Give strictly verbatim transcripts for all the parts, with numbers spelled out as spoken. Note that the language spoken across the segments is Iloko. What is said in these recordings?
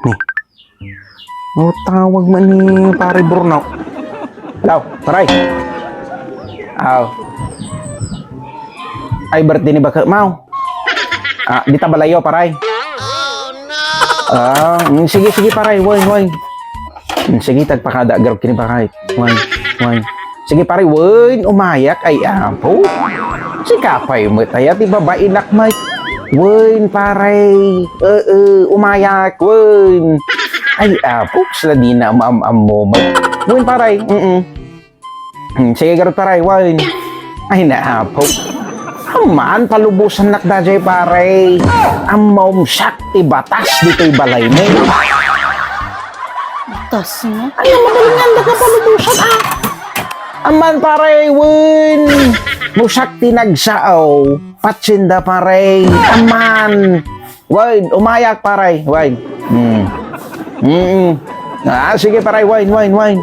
Ni. O, tawag man ni Pare Burno. Hello, paray. Aw. Ay, birthday ni Baketmo. Ah, dita balayo, paray. Ah, mm, sige, sige, paray. Wen, wen. Mm, sige, agpakada garud ken ni Bakay. Wen, wen. Sige, paray, wen, umayak. Ay, apo. Sika pay met aya ti babainak, Mike. Wen, paray. Ee, umayak, wen. Ay, apo, kasla dina maam-ammo, Mike. Wen, paray. Mm-mm. Hmm, sige garud, paray, wen. Ay, naapo. Aman, palubosannak daydiay, paray. Ammom, siak ti batas ditoy balaymi. Batas nga? Ay, magalingan da ka palubosan, ah. Aman, paray, wen. No siak ti nagsao, patsinda, paray. Aman. Wen, umayak, paray. Wen. Hmm. Mm. Ah, sige, paray, wen, wen, wen.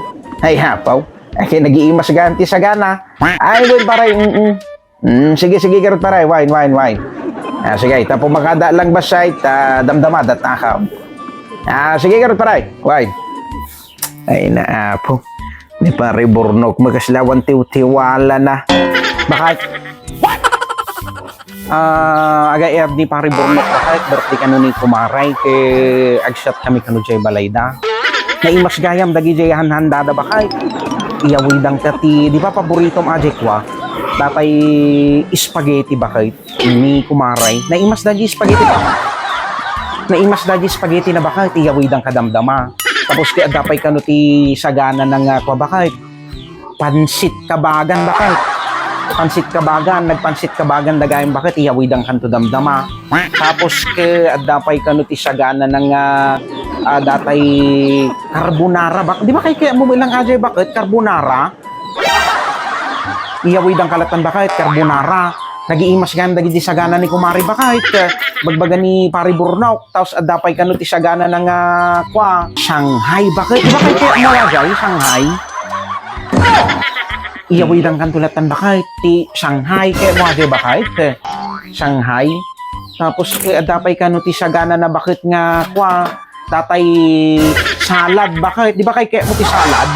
Ay, apo. Ay, nagiimas gayam ti sagana. Ay, wen, paray, mm. Mm, sige, sige, garud, paray. Wen, wen, wen. Ah, sige, ta pumakada lang basay, ta damdama, datnaka. Ah, sige, garud, paray. Wen. Ay, naapo. Ni Pare Burnok, makasla awan tiwtiwala na. Bakay. Ah, aga-ayab ni Pare Burnok, bakay, birthday kano ni kumaray, ket agsiat kami kano diay balayda. Naimas gayam dagidiay hanhandada, bakay. Iyawidangka ti, di ba, paboritom a diay kua? Datay spaghetti, bakay, ni kumaray. Naimas dagidiay spaghetti, bakay. Naimas dagidiay spaghetti na, bakay, iyawidangka damdama. Tapos ti adda pay kano ti sagana na nga kua, bakay. Pansit kabagan, bakay. Pansit kabagan, nagpansit kabagan da gayam, bakay, iyawidangkanto damdama. Tapos ket adda pay kano ti sagana na nga, ah, datay carbonara, bak-, di ba kay, kayatmo met lang a diay, bakay, carbonara? Iyawidangka lattan, bakay, carbonara. Nagiimas gayam dagidiay sagana ni kumare, bakay. Bagbaga ni Pare Burnok. Tapos adda pay kano ti sagana na nga, kua, Shanghai, bakay. Di ba kay, kayatmo a diay, Shanghai? Iyawidangkanto lattan, bakay, ti Shanghai, kayatmo a diay, bakay. Shanghai. Tapos, eh, adda pay kano ti sagana na, bakay, nga, kua, datay salad, bakay. Di ba kay, kayatmo ti salad?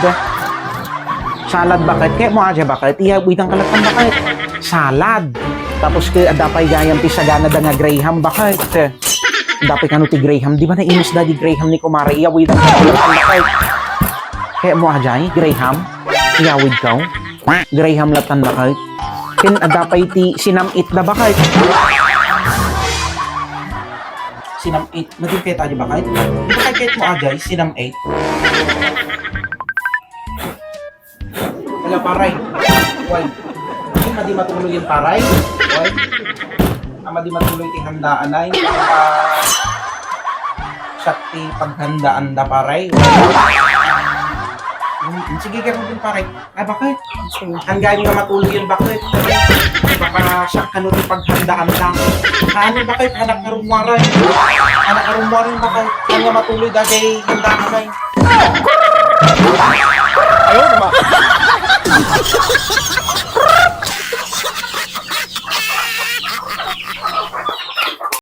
Salad, bakay. Kayatmo a diay, bakay. Iyawidangka lattan, bakay. Salad. Tapos ket adda pay gayam ti saganada nga Graham, bakay. Adda pay kano ti Graham. Di ba naimas dagidiay Graham ni kumare? Iyawidangka lattan, bakay. Kayatmo a diay, Graham? Iyawidka. Graham lattan, bakay. Ken adda pay ti sinam-it da, bakay. Sinam-it. Madi kayat a diay, bakay? Di ba kay, kayatmo a diay, sinam-it? Hala, paray. Wen. Ay, madi matuloy yan, paray. Wen. Ah, madi matuloy ti handaan ay. Ah, siak ti paghandaan da, paray. Hmm, sige, garud, paray. Ah, bakit? Sige. Hanggang nga matuloy yan, bakit? Baka siak kano ti paghandaan da. Ah, ano, bakit? Anak nga rumwaran. Anak nga rumwaran, bakit? Hanggang matuloy, dagay handaan ay. Ayaw naman.